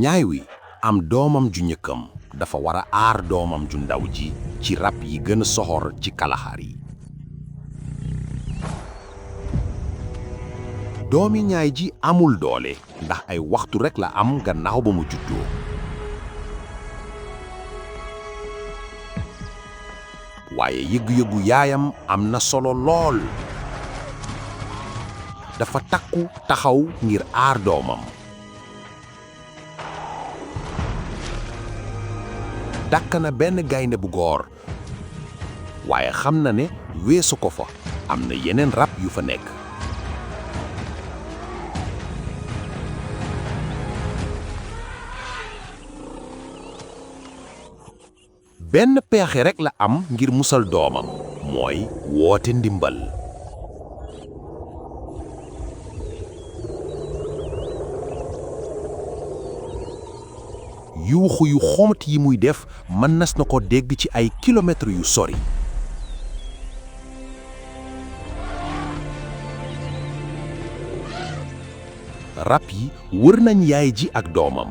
ñaay wi am doomam ju njëkkam dafa war a aar doomam ju ndaw ji ci rab yi gën a soxor ci kalaxaar yi. doomi ñaay ji amul doole ndax ay waxtu rekk la am gannaaw ba mu juddoo. waaye yëggu-yëggu yaayam am na solo lool. dafa takku taxaw ngir aar doomam. dàkk na benn gaynde bu góor waaye xam na ne weesu ko fa am na yeneen rab yu fa nekk. benn pexe rekk la am ngir musal doomam mooy woote ndimbal. yuuxu yu xomut yi muy def mën nas na ko dégg ci ay kilomètres yu sori. rab yi wër nañ yaay ji ak doomam.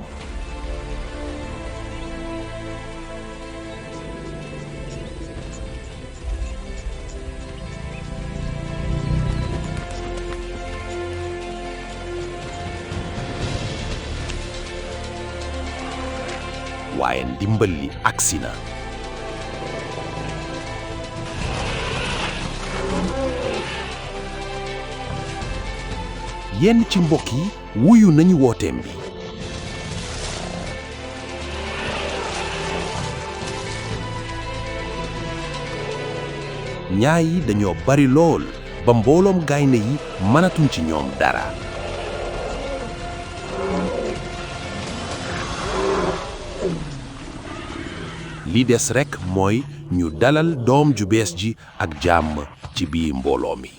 waaye ndimbal li agsi na. yenn ci mbokk yi wuyu nañu wooteem bi. ñaay yi dañoo bari lool ba mbooloom gaynde yi mënatuñ ci ñoom dara. li des rekk mooy ñu dalal doom ju bees ji ak jàmm ci biir mbooloo mi.